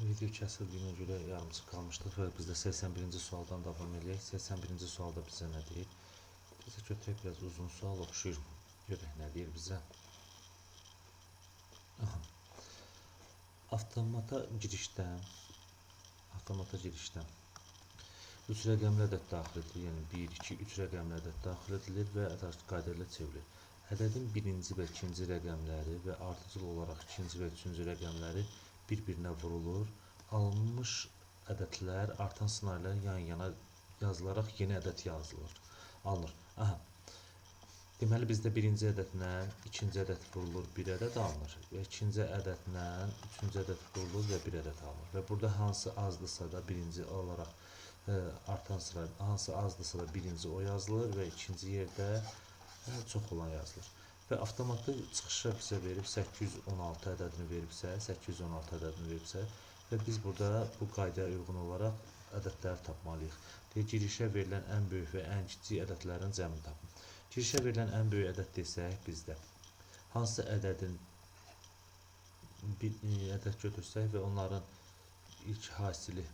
Video kəsildiyinə görə yarımçıq qalmışdıq və biz də 81-ci sualdan davam eləyək. 81-ci sualda bizə nə deyir? Bizə götürək biraz uzun sual oxşuyur. Görək nə deyir bizə. Aha. Avtomata girişdən 3 rəqəmli ədəd daxil edilir. Yəni 1, 2, 3 rəqəmli ədəd daxil edilir və ədəd qayda ilə çevrilir. Ədədin birinci və ikinci rəqəmləri və ardıcıl olaraq ikinci və üçüncü rəqəmləri bir-birinə vurulur. Alınmış ədədlər artan sınayla yan-yana yazılaraq yeni ədəd yazılır, alınır. Aha. Deməli, bizdə birinci ədədlə ikinci ədəd vurulur, bir ədəd alınır. Və ikinci ədədlə üçüncü ədəd vurulur və bir ədəd alınır. Və burada hansı azdısa da birinci olaraq artan sıra, hansı azdısa da birinci o yazılır və ikinci yerdə çox olan yazılır. Və avtomatda çıxışa bizə verib 816 ədədini veribsə, 816 ədədini veribsə və biz burada bu qaydaya uyğun olaraq ədədləri tapmalıyıq. Deyir, girişə verilən ən böyük və ən kiçik ədədlərin cəmini tapın. Girişə verilən ən böyük ədəd desək bizdə hansı ədədin bir ədəd götürsək və onların ilk hasili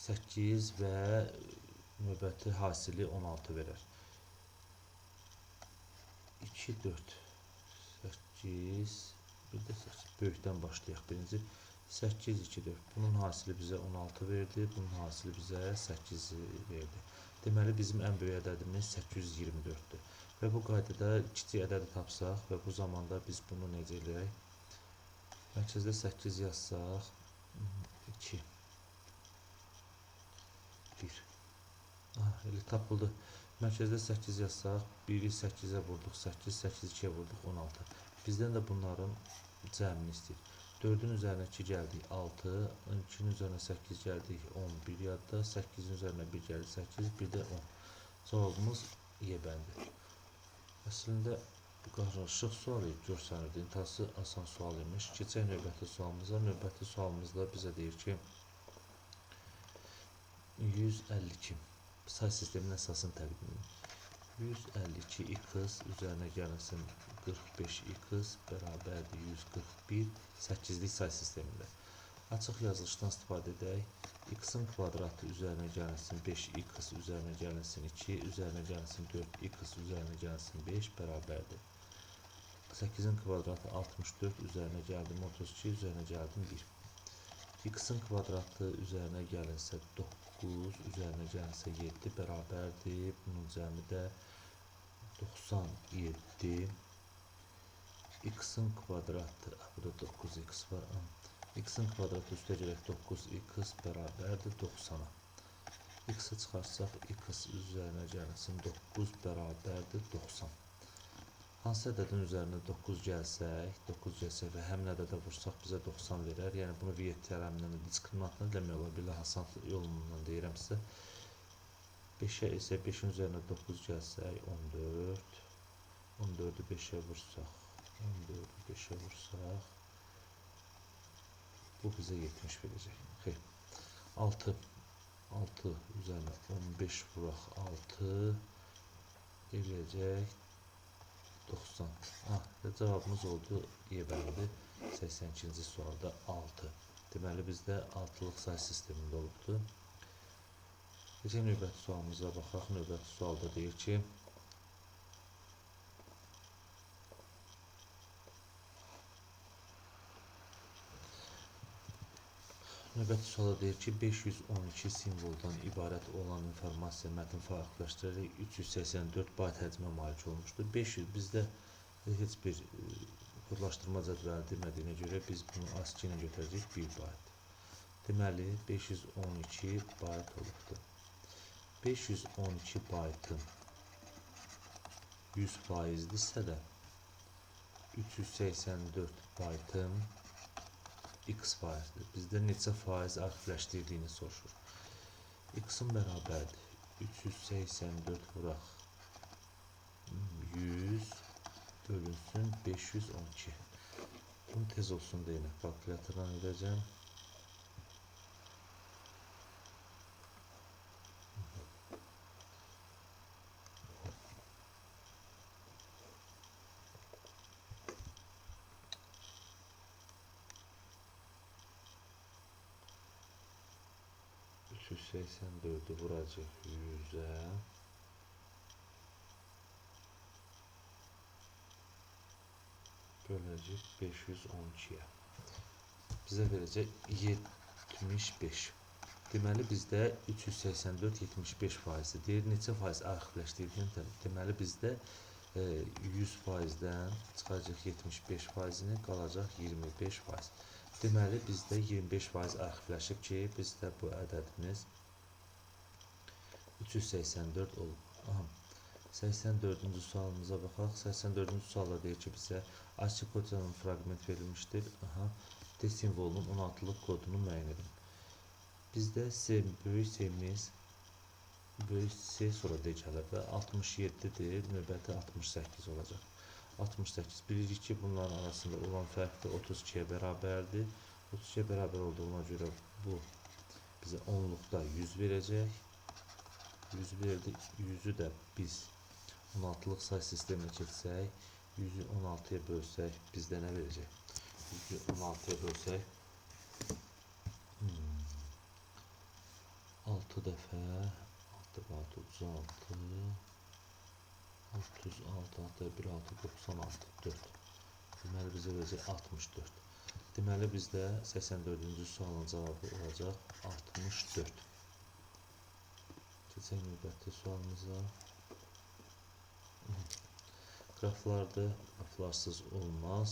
8 və növbəti hasili 16 verər. 2, 4, 8, bir də 8. Böyükdən başlayaq birinci. 8, 2, 4. Bunun hasili bizə 16 verdi, bunun hasili bizə 8 verdi. Deməli, bizim ən böyük ədədimiz 824-dür. Və bu qaydada kiçik ədədi tapsaq və bu zamanda biz bunu necə eləyək? Mərkəzdə 8 yazsaq, 2, 1. Aha, elə tapıldı. Mərkəzdə 8 yazsaq, 1-i 8-ə vurduq, 8, 8 2-yə vurduq, 16. Bizdən də bunların cəmini istəyir. 4-ün üzərinə 2 gəldik, 6, 2-nin üzərinə 8 gəldik, 11 yadda, 8-in üzərinə 1 gəldik, 8, 1 də 10. Cavabımız Y bəndi. Əslində, qarışıq sual görsənirdi, intihası asan sual imiş. Keçək növbəti sualımıza. Növbəti sualımızda bizə deyir ki, 152. Say sisteminin əsasını təqdim edin. 152x üzərinə gəlinsin 45x bərabərdir 141 8-lik say sistemində. Açıq yazılışdan istifadə edək. X-in kvadratı üzərinə gəlinsin 5x üzərinə gəlinsin 2 üzərinə gəlinsin 4x üzərinə gəlinsin 5 bərabərdir. 8-in kvadratı 64 üzərinə gəldim 32 üzərinə gəldim 1. X-in kvadratı üzərinə gəlinsə 9, üzərinə gəlinsə 7 bərabərdir. Bunun cəmi də 97. X-in kvadratı, burada 9x var. X-in kvadratı üstə gələk 9x bərabərdir 90-a. X-i çıxarsaq x üzərinə gəlinsin 9 bərabərdir 90. Hansı ədədin üzərinə 9 gəlsək, 9 gəlsək və həmin ədədə vursaq bizə 90 verər. Yəni bunu Viet teoremindən də diskriminantdan demək olar. Belə asan yolundan deyirəm sizə. 5-ə isə 5-in üzərinə 9 gəlsək 14. 14-ü 5-ə vursaq, 14-ü 5-ə vursaq bu bizə 70 verəcək. Xeyr. 6. 6 üzərinə 15 vuraq 6 eləyəcək 90. Ah, cavabımız oldu Y bəndi 82-ci sualda 6. Deməli, bizdə 6-lıq say sistemində olubdur. Keçək növbəti sualımıza baxaq. Növbəti sualda deyir ki, növbəti sualda deyir ki, 512 simvoldan ibarət olan informasiya mətn fərqləşdirərək 384 bayt həcmə malik olmuşdur. 500 bizdə heç bir kodlaşdırma cədvəli demədiyinə görə biz bunu ASCII ilə götürəcəyik 1 bayt. Deməli, 512 bayt olubdur. 512 baytın 100%dirsə də 384 baytın x faizdir. Bizdə neçə faiz arxivləşdirdiyini soruşur. X-in bərabərdir. 384 vuraq 100 bölünsün 512. Bunu tez olsun deyinə kalkulyatordan edəcəm. 384-ü vuracaq 100-ə. Böləcək 512-yə. Bizə verəcək 75. Deməli, bizdə 384 75 faizdir. Deyir, neçə faiz arxivləşdirdiyini. Deməli, bizdə 100 faizdən çıxacaq 75 faizini, qalacaq 25 faiz. Deməli, bizdə 25 faiz arxivləşib ki, bizdə bu ədədimiz 384 olub. Aha. 84-cü sualımıza baxaq. 84-cü sualda deyir ki, bizə ASCII kodunun fraqment verilmişdir. Aha. D simvolunun 16-lıq kodunu müəyyən edin. Bizdə C, böyük C-miz, böyük C sonra D gəlir və 67-dir, növbəti 68 olacaq. 68. Bilirik ki, bunların arasında olan fərq də 32-yə bərabərdir. 32-yə bərabər olduğuna görə bu bizə onluqda 100 verəcək. 100 verdi. 100-ü də biz 16-lıq say sisteminə keçsək, 100-ü 16-ya bölsək bizdə nə verəcək? 100-ü 16-ya bölsək 6 dəfə 6 dəfə 6, 36 36, 6, 1, 6, 96, 4. Deməli, bizə verəcək 64. Deməli, bizdə 84-cü sualın cavabı olacaq 64. Keçək növbəti sualımıza. Qraflardır, qraflarsız olmaz.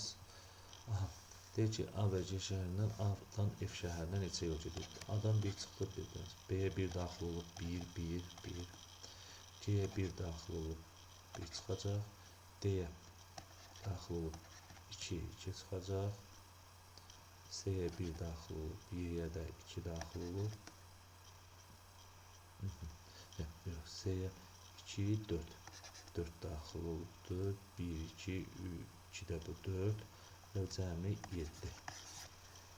Aha, deyir ki, A və C şəhərindən A-dan F şəhərinə neçə yol gedir? A-dan 1 çıxdı, 1 B-yə 1 daxil olub, 1, 1, 1. C-yə 1 daxil olub, 1 çıxacaq. D-yə daxil olub, 2, 2 çıxacaq. C-yə 1 daxil olub, Y-yə də 2 daxil olub. C-yə 2, 4. 4 daxil olubdur. 1, 2, 3, 2 də bu 4 və cəmi 7.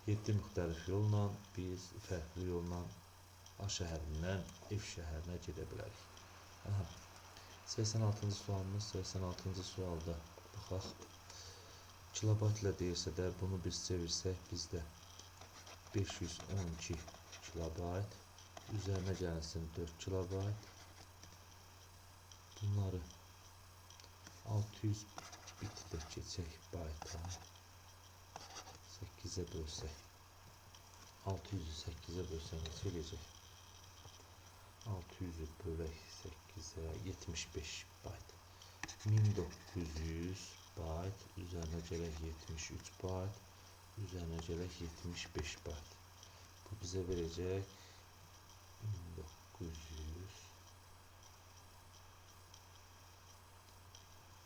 7 müxtəlif yolla biz fərqli yolla A şəhərindən F şəhərinə gedə bilərik. Aha. 86-cı sualımız. 86-cı sualda baxaq. Kilobayt ilə deyirsə də bunu biz çevirsək bizdə 512 kilobayt, üzərinə gəlsin 4 kilobayt. Bunları 600 bit də keçək bayta. 8-ə bölsək. 600-ü 8-ə bölsək neçə eləyəcək? 600-ü bölək 8-ə 75 bayt. 1900 bayt, üzərinə gələk 73 bayt, üzərinə gələk 75 bayt. Bu bizə verəcək 1900,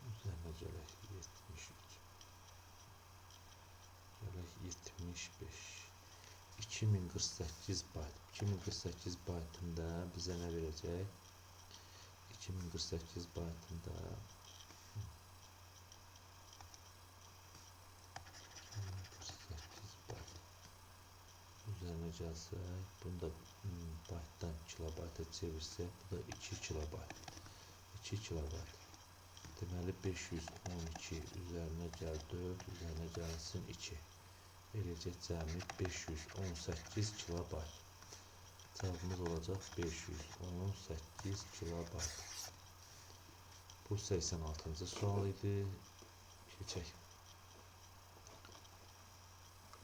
üzərinə gələk 73, gələk 75. 2048 bayt. 2048 baytında bizə nə verəcək? 2048 baytında 2048 bayt üzərinə gəlsək, bunu da baytdan kilobayta çevirsək, bu da 2 kilobayt. 2 kilobayt. Deməli 512 üzərinə gəl 4, üzərinə gəlsin 2. Eləcək cəmi 518 kilobayt. Cavabımız olacaq 518 kilobayt. Bu 86-cı sual idi. Keçək.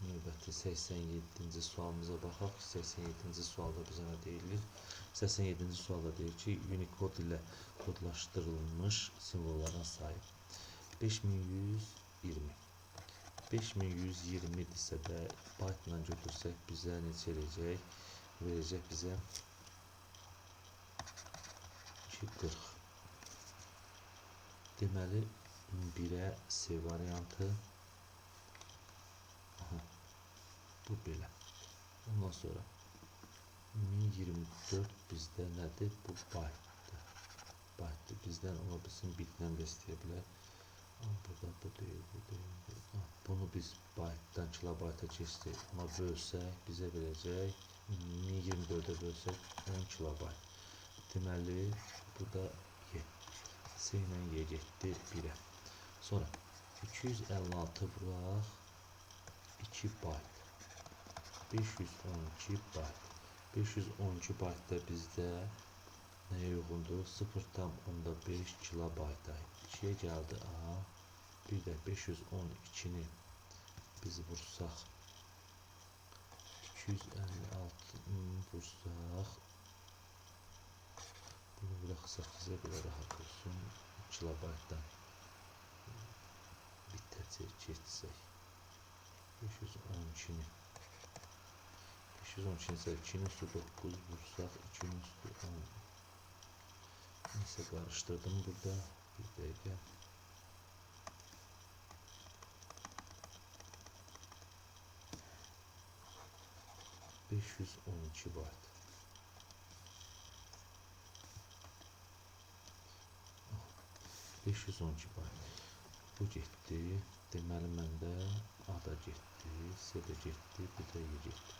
Növbəti 87-ci sualımıza baxaq. 87-ci sualda bizə nə deyilir? 87-ci sualda deyir ki, Unicode ilə kodlaşdırılmış simvolların sayı 5120. 5120 isə də baytla götürsək bizə neçə eləyəcək? Verəcək bizə 240. Deməli 1-ə C variantı. Aha, bu belə. Ondan sonra 1024 bizdə nədir? Bu baytdır. Baytdır. Bizdən ola bilsin bitlə də istəyə bilər. Burada bu deyil, bu deyil, bu deyil. Bunu biz baytdan kilobayta keçdik. Ona bölsək bizə verəcək 1024-ə bölsək 10 kilobayt. Deməli, bu da Y. C ilə Y getdi 1-ə. Sonra 256 vuraq 2 bayt. 512 bayt. 512 bayt da bizdə nəyə uyğundur? 0,5 kilobayta. 2-yə gəldi A. Bir də 512-ni biz vursaq 256 vursaq, bunu vuraq 8-ə, belə rahat olsun, kilobaytdan bitəcək keçsək. 512-ni 512-ni isə 2-nin üstü 9 vursaq, 2-nin üstü 10. Neyse, qarışdırdım burada. Bir dəqiqə. 512 bayt. Oh, 512 bayt. Bu getdi. Deməli, məndə A da getdi, C də getdi, bu da E getdi.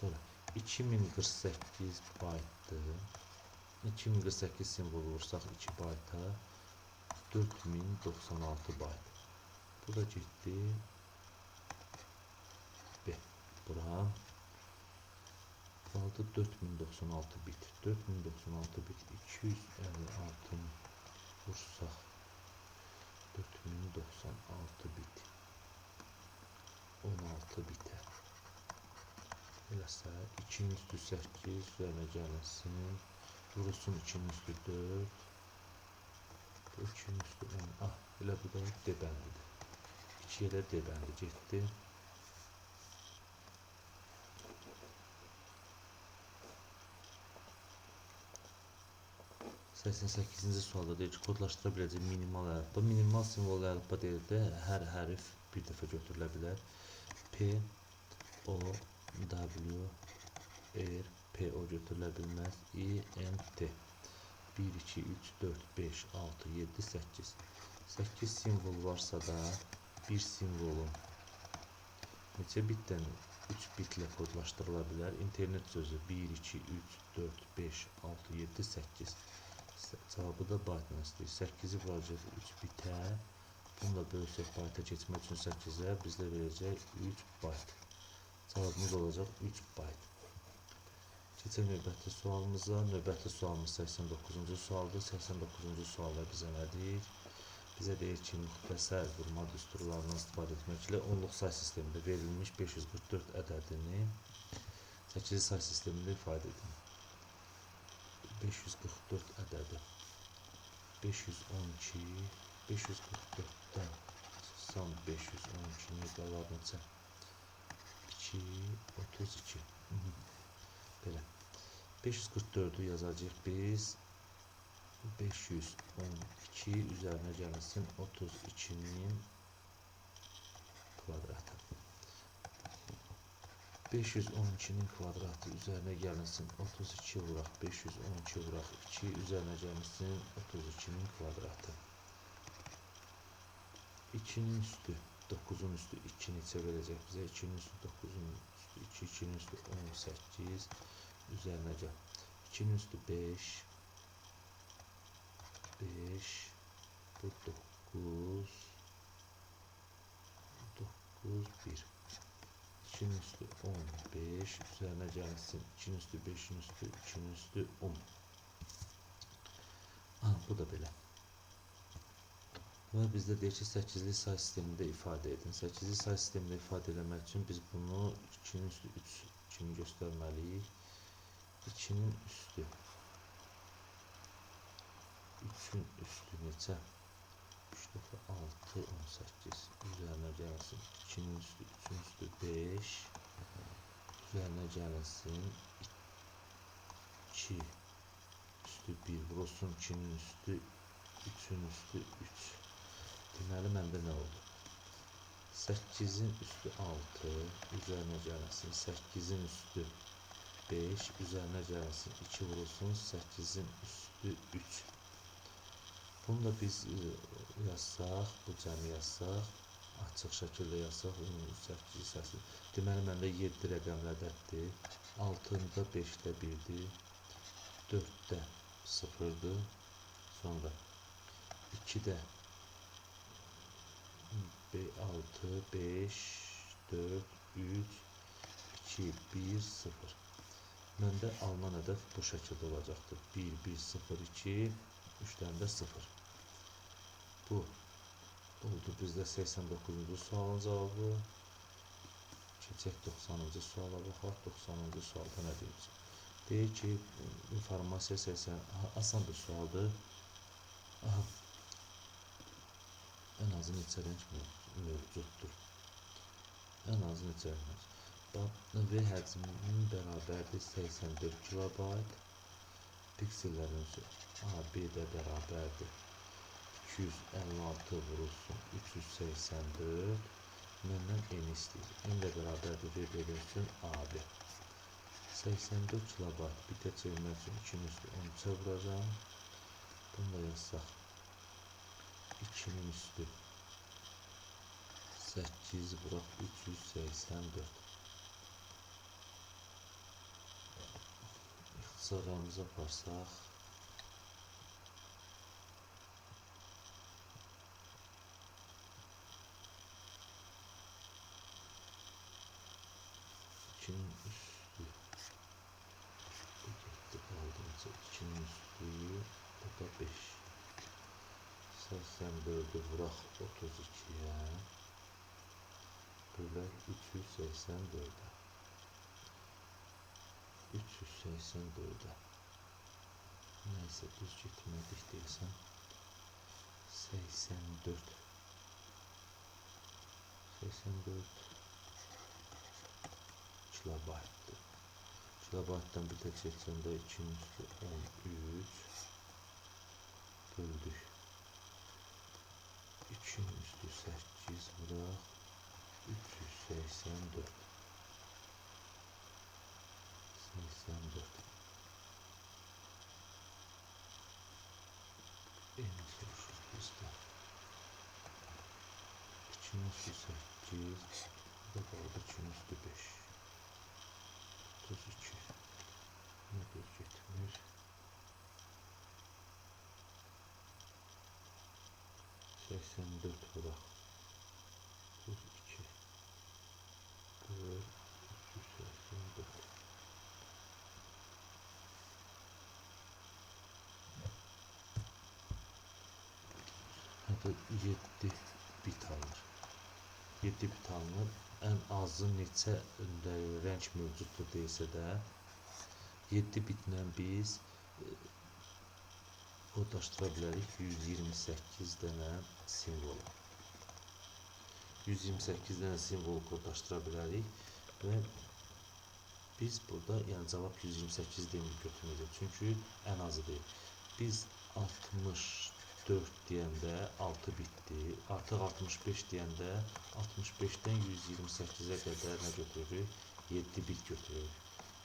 Sonra 2048 baytdır. 2048 simvolu vursaq 2 bayta 4096 bayt. Bu da getdi. B. Bura. Qaldı 4096 bit. 4096 bit 256 vursaq 4096 bit 16 bitə. Eləsə 2-nin üstü 8 üzərinə gəlinsin. Vurulsun 2-nin üstü 4. Bu 2-nin üstü 10. Ah, elə bu da D bəndidir. 2-yə də D bəndi getdi. 88-ci sualda deyir ki, kodlaşdıra biləcək minimal əlifba. Minimal simvol əlifba deyir də, hər hərf bir dəfə götürülə bilər. P, O, W, R, P, O götürülə bilməz. I, N, T. 1, 2, 3, 4, 5, 6, 7, 8. 8 simvol varsa da bir simvolun neçə bitdən 3 bitlə kodlaşdırıla bilər. İnternet sözü 1, 2, 3, 4, 5, 6, 7, 8. Cavabı da baytla istəyir. 8-i vuracaq 3 bitə. Bunu da bölsək bayta keçmək üçün 8-ə bizdə verəcək 3 bayt. Cavabımız olacaq 3 bayt. Keçək növbəti sualımıza. Növbəti sualımız 89-cu sualdır. 89-cu sualda bizə nə deyir? Bizə deyir ki, müxtəsər vurma düsturlarından istifadə etməklə onluq say sistemində verilmiş 544 ədədini 8-li say sistemində ifadə edin. 544 ədədi 512 544-dən çıxsam 512-ni qalar neçə? 2, 32. Belə. 544-ü yazacağıq biz. 512 üzərinə gəlinsin 32-nin kvadratı. 512-nin kvadratı üzərinə gəlinsin 32 vuraq 512 vuraq 2 üzərinə gəlinsin 32-nin kvadratı. 2-nin üstü 9-un üstü 2 neçə verəcək bizə? 2-nin üstü 9-un üstü 2, 2-nin üstü 18 üzərinə gəl. 2-nin üstü 5, 5, bu 9, 9, 1. 2-nin üstü 15 üzərinə gəlsin 2-nin üstü 5-in üstü 2-nin üstü 10. Aha, bu da belə. Və bizdə deyir ki, 8-li say sistemində ifadə edin. 8-li say sistemində ifadə eləmək üçün biz bunu 2-nin üstü 3 kimi göstərməliyik. 2-nin üstü 3-ün üstü neçə? 3 dəfə 6, 18 üzərinə gəlsin 2-nin üstü 3-ün üstü 5 üzərinə gəlsin 2 üstü 1 vurulsun 2-nin üstü 3-ün üstü 3. Deməli, məndə nə oldu? 8-in üstü 6 üzərinə gəlsin 8-in üstü 5 üzərinə gəlsin 2 vurulsun 8-in üstü 3. Bunu da biz yazsaq, bu cəmi yazsaq, açıq şəkildə yazsaq, 8 hissəsi. Deməli, məndə 7 rəqəmli ədəddir. 6-da 5-də 1-dir, 4-də 0-dır, sonra 2-də 6, 5, 4, 3, 2, 1, 0. Məndə alınan ədəd bu şəkildə olacaqdır. 1, 1, 0, 2, 3 dənə də 0. Bu oldu bizdə 89-cu sualın cavabı. Keçək 90-cı suala baxaq. 90-cı sualda nə deyir? Deyir ki, informasiya 80. Aha, asan bir sualdır. Aha. Ən azı neçə rəng mövcuddur? Ən azı neçə rəng mövcuddur? V həcminin bərabərdir 84 kilobayt. Piksellərin A, B də bərabərdir 256 vurulsun 384. Məndən N istəyir. N də bərabərdir V bölünsün AB. 84 kilobayt bitə çevirmək üçün 2-nin üstü 13-ə vuracağam. Bunu da yazsaq 2-nin üstü 8 vuraq 384. İxtisarlarımızı aparsaq 2-nin üstü bu getdi, qaldı necə? 2-nin üstü bu da 5. 84-ü vuraq 32-yə bölək 384-ə. 384-ə. Nəysə, düz getmədik deyəsən. 84. 84 kilobaytdır. Kilobaytdan bir tək seçəndə 2-nin üstü 13 böldük. 2-nin üstü 8 vuraq 384. 84. N soruşur bizdə. 2-nin üstü 8, bu da qaldı 2-nin üstü 5. 32. Nə düz getmir? 84 vuraq. 32. Böl 384. Hətta 7 bit alınır. 7 bit alınır. Ən azı neçə rəng mövcuddur deyisə də 7 bitlə biz kodlaşdıra bilərik 128 dənə simvolu. 128 dənə simvolu kodlaşdıra bilərik və biz burada, yəni cavab 128 demir götürməyəcək. Çünki ən azı deyil. Biz 64 deyəndə 6 bitdi. Artıq 65 deyəndə 65-dən 128-ə qədər nə götürürük? 7 bit götürürük.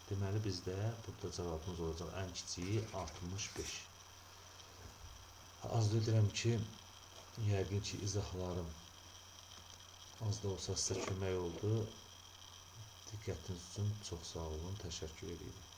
Deməli bizdə burada cavabımız olacaq ən kiçiyi 65. Arzu edirəm ki, yəqin ki izahlarım az da olsa sizə kömək oldu. Diqqətiniz üçün çox sağ olun. Təşəkkür edirik.